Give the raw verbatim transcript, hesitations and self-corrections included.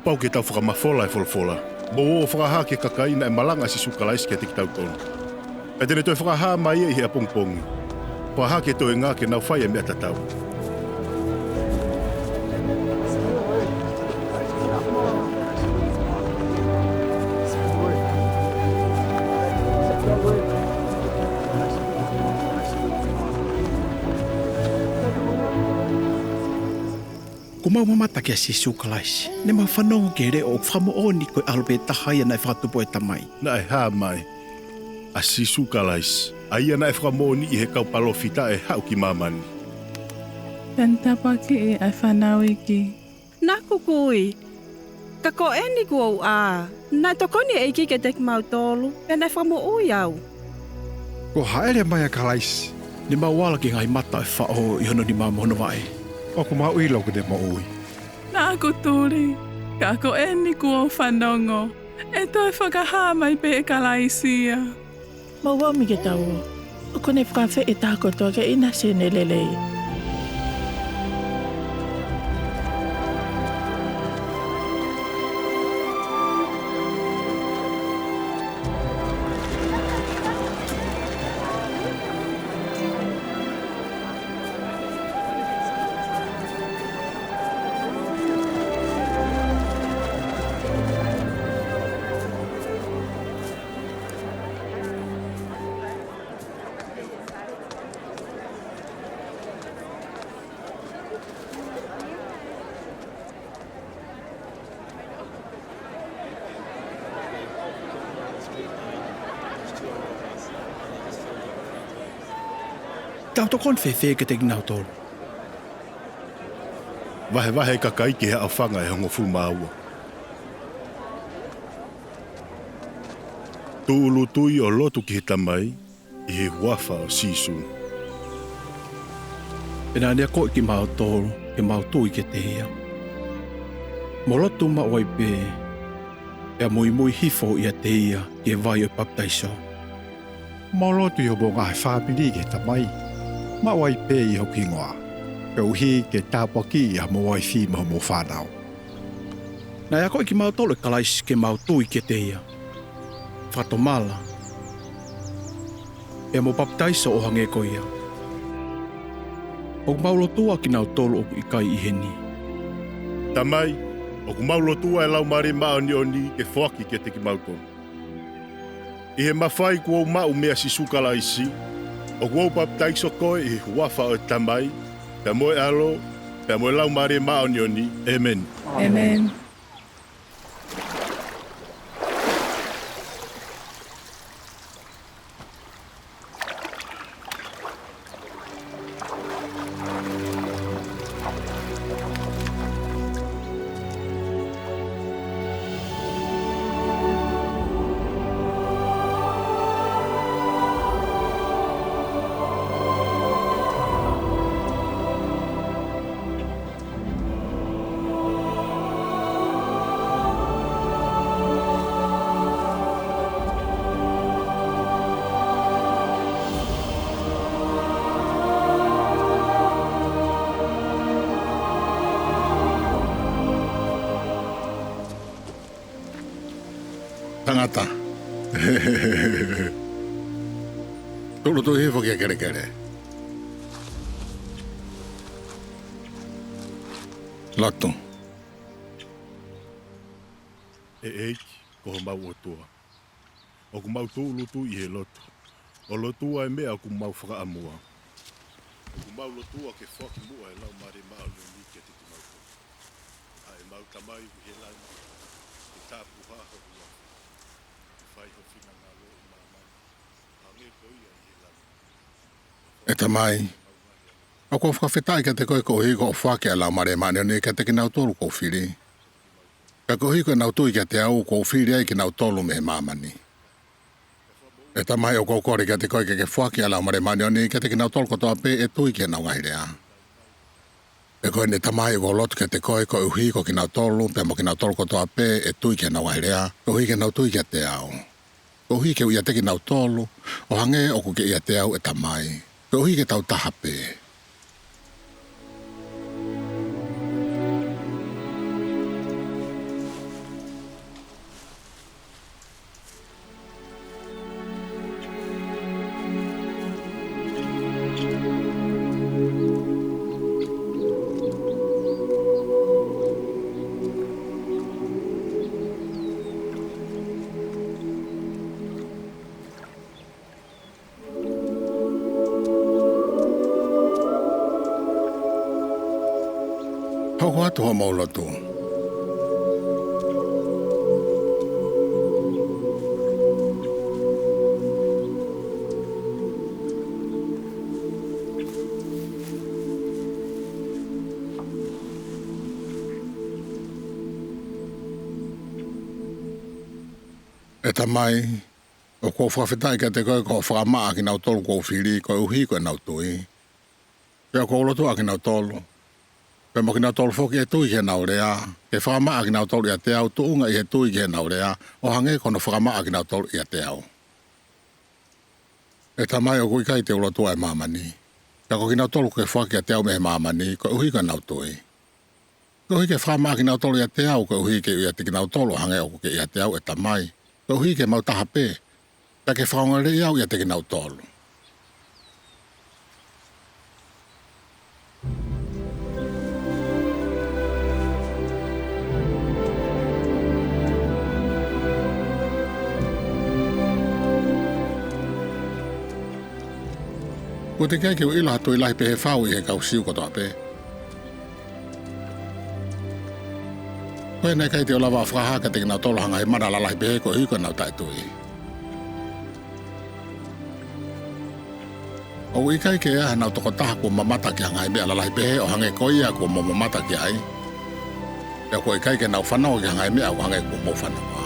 Pau ke tau fakamafola e folofola. Mou ō ʻo fakahā ki he kakai naʻe malanga ʻa Sīsū Kalaisi kiate kitautolu. Pea te ne toe fakahā mai ia ʻi he ʻapongipongi. Fakahā ki he toenga ke nau fai ʻa e meʻa tatau. Kuo mau mamata kia Sīsū Kalaisi. Ne mau fanongo ki he leʻo ʻoku fakamoʻoni ko e ʻAlo pē Taha ia naʻe fakatupu ʻe he Tamai. Naʻe hā mai ʻa Sīsū Kalaisi, ʻa ia naʻe fakamoʻoniʻi ʻe he kau palōfita ʻe haʻu ki māmani. Pea ne tāpuakiʻi ʻa e fānau iiki. Naʻa ku kui, ka ko eni kuo u ʻā. Naʻe tokoni e ʻEiki kiate kimautolu, pea naʻe fakamoʻui au. Kuo hāʻele mai ʻa Kalaisi. Ne mau ala ki he ngaahi mata ʻo e faʻo ʻi hono nima mo hono vaʻe. ʻOku mau ʻilo kuo ne moʻui. Naʻa ku tuli, ka ko eni kuo u fanongo, ʻe toe fakahā mai pē ʻe Kalaisi ia. Mou omi ke tau ō. ʻOkú ne fakaafeʻi e taha kotoa ke ʻinasi heʻene lelei. Tau tokoni fēfē kiate kinautolu? Vahevahe e kakai ki he haʻofanga ʻe hongofulu mā ua. Tūʻulutui ʻo lotu ki he Tamai ʻi he huafa ʻo Sīsū. Pea naʻá ne akoʻi kimautolu ke mau tui kiate ia. Mo lotu maʻu ai pē, pea muimui hifo ʻiate ia ki he vai ʻo e papitaiso. Mo lotu ʻi homou ngaahi fāmili ki he Tamai, maʻu ai pē ʻi hoku hingoa, koeʻuhi ke tāpuakiʻi ʻa homou uaifi mo homou fānau. Naʻe akoʻi kimautolu ʻe Kalaisi ke mau tui kiate ia, fakatomala, pea mo papitaiso ʻo hangē ko ia. ʻOku mau lotua kinautolu ʻoku ʻikai ʻi heni. Tamai, ʻoku mau lotua e Laumālie Māʻoniʻoni ke foaki kiate kimautolu. ʻI he mafai kuó u maʻu meia Sīsū Kalaisi, ʻoku ou papitaiso koe ʻi he huafa ʻo e Tamai, pea mo e ʻAlo, pea mo e Laumālie Māʻoniʻoni. ʻĒmeni. ʻĒmeni. Tangata. Tūʻulutui hifo ki he kelekele. Lotu. ʻE ʻEiki, ko homau ʻOtua, ʻoku mau tūʻulutui ʻi he lotu, ʻo lotua e meʻa ʻoku mau fakaʻamua. ʻOku mau lotua ke foaki muʻa e Laumālie Māʻoniʻoni kiate kimautolu. ʻA ʻemau Tamai ʻoku ʻi he langi, ke tapuhā ho huafa, ke fai ho finangalo ʻi māmani, ʻo hangē ko ia ʻi he langi. ʻE Tamai, ʻoku ou fakafetaʻi kiate koe koeʻuhi ko hoʻo foaki ʻa e Laumālie Māʻoniʻoni kiate kinautolu kuo u fili. Pea koeʻuhi ko ʻenau tui kiate au, kuo u fili ai kinautolu mei he māmani. ʻE Tamai, ʻoku ou kole kiate koe ke ke foaki ʻa e Laumālie Māʻoniʻoni kiate kinautolu kotoa pē ʻe tui ki heʻenau ngaahi lea. Pea ko eni ʻe Tamai, ʻoku ou lotu kiate koe koeʻuhi ko kinautolu, pea mo kinautolu kotoa pē ʻe tui ki heʻenau ngaahi lea, koeʻuhi ke nau tui kiate au. Koeʻuhi ke u ʻiate kinautolu, ʻo hangē ʻoku ke ʻiate au, ʻe Tamai, koeʻuhi ke tau taha pē. Tuku hoʻomou lotu. ʻE Tamai, ʻoku ou fakafetaʻi kiate koe ko hoʻo fakamaʻa ʻa kinautolu kuo u fili koeʻuhi ko ʻenau tui. Pea ʻoku ou lotua ʻa kinautolu, pea mo kinautolu foki ʻe tui ki heʻenau leá, ke fakamaʻa ʻa kinautolu ʻiate au tuʻunga ʻi he tui ki heʻenau leá, ʻo hangē ko hono fakamaʻa ʻa kinautolu ʻiate aú. ʻE Tamai, ʻoku ʻikai te u lotua ʻa e māmaní, ka ko kinautolu kuo ke foaki kiate au mei he māmaní, koeʻuhi ko ʻenau tuí. Koeʻuhi ke fakamaʻa ʻa kinautolu ʻiate au, koeʻuhi ke u ʻiate kinautolu ʻo hangē ʻokú ke ʻiate au, ʻe Tamai, koeʻuhi ke mau taha pē, pea ke fakaongoongoleleʻi au ʻiate kinautolu. Kuo teʻeki ai ke u ʻilo ha tui lahi pehē fau ʻi he kau Siu kotoa pē. Ko ia naʻe ʻikai te u lava ʻo fakahā kiate kinautolu ha ngaahi mana lalahi pehē koeʻuhi ko ʻenau taʻetuí. ʻOku ʻikai ke ʻi ai hanau tokotaha kuo mamata ki ha ngaahi meʻa lalahi pehē ʻo hangē ko ia kuo mou mamata ki aí, pea kuo ʻikai ke nau fanongo ki ha ngaahi meʻa ʻo hangē kuo mou fanongó.